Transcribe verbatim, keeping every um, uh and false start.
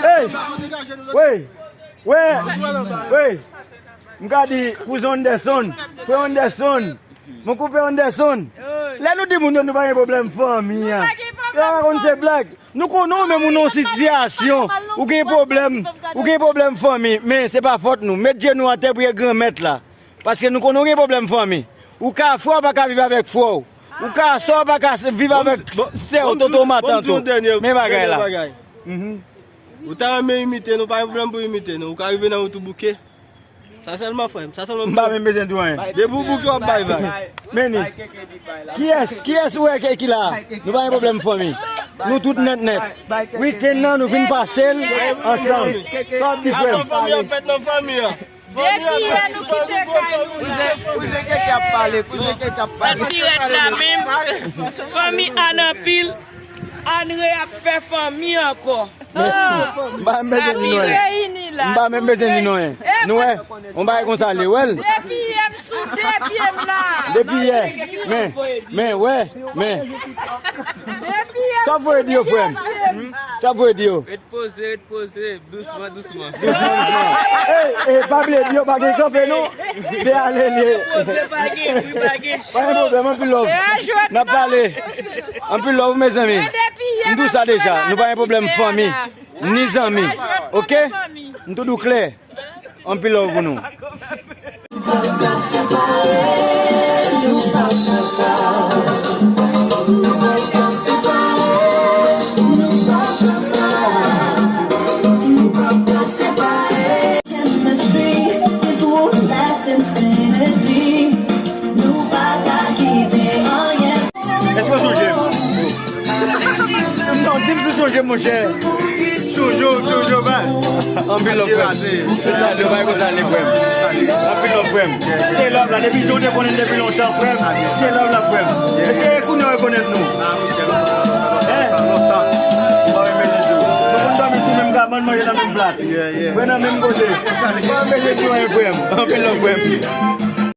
Ey! Wey! Wey! Wey! M ka di kouzen Anderson, frè Anderson, mon konpè Anderson. Lè nou di moun yo nou pa gen pwoblèm fanmi an, yo pa konn se blag. Nou konnen w menm ou nan yon sitiyasyon, ou gen pwoblèm, ou gen pwoblèm fanmi, men se pa fòt nou. Met je nou atè, priyè Granmèt la. Paske nou konnen w gen pwoblèm fanmi. Ou ka frè w pa ka viv avèk frè w. Ou ka sè w pa ka viv avèk sè w, tonton, matant ou. Men bagay la. Ou ta renmen imite nou, pa gen pwoblèm pou imite nou. Ou ka rive nan wout ou bouke. Sa sèlman, frè m, sa sèlman m. M pa menm bezwen di w anyen. Depi w bouke, w ap bay vag. Men ni. Kiyès, kiyès ou wè ki la? Nou pa gen pwoblèm fanmi. Nou tout nèt nèt. Wikenn nan, nou vin pase l ansanm. Sa w ap di, frè m? Atò fanmi ap fèt nan fanmi an. Depi yè nou kite kay nou. Kouzen Keke ap pale, kouzen Keke ap pale. Sa ki rèd la menm, fanmi Ann anpil, Ann re ap fè fanmi ankò. M pa menm bezwen di nou anyen. M pa menm bezwen di nou anyen. Nou wè, yon bagay konsa li wè l. Depi yè m sou de pye m la. Depi yè. Men, men, wè, men. Depi yè m sou de pye m. Sa voye di yo, frè m? Sa voye di yo? Ret poze, ret poze. Dousman, dousman. Dousman, dousman. Ey, ey, pa bliye di yo pa gen kanpe non. Se ale l ye. Poze pa gen, wi, pa gen cho. Pa gen pwoblèm, anpil love. N ap pale. Anpil love, mezanmi. M di w sa deja, nou pa gen pwoblèm fanmi, ni zanmi. Oke? M tou di w klè. Anpil love pou nou. Èske w sonje m? Non, di m si w sonje m, monchè. Toujou, toujou, baz. Anpil love, frè m. Se sa, yo bay konsa, li, frè m. Anpil love, frè m. Se love la, depi jan w te konnen depi lontan, frè m. Se love la, frè m. Èske kounye a w rekonèt nou? Hein? Mwen renmen Jezi. Nou konn dòmi sou menm kabann, manje nan menm plat. Bwè nan menm kote. Mwen renmen Jezi, frè m. Anpil love, frè m.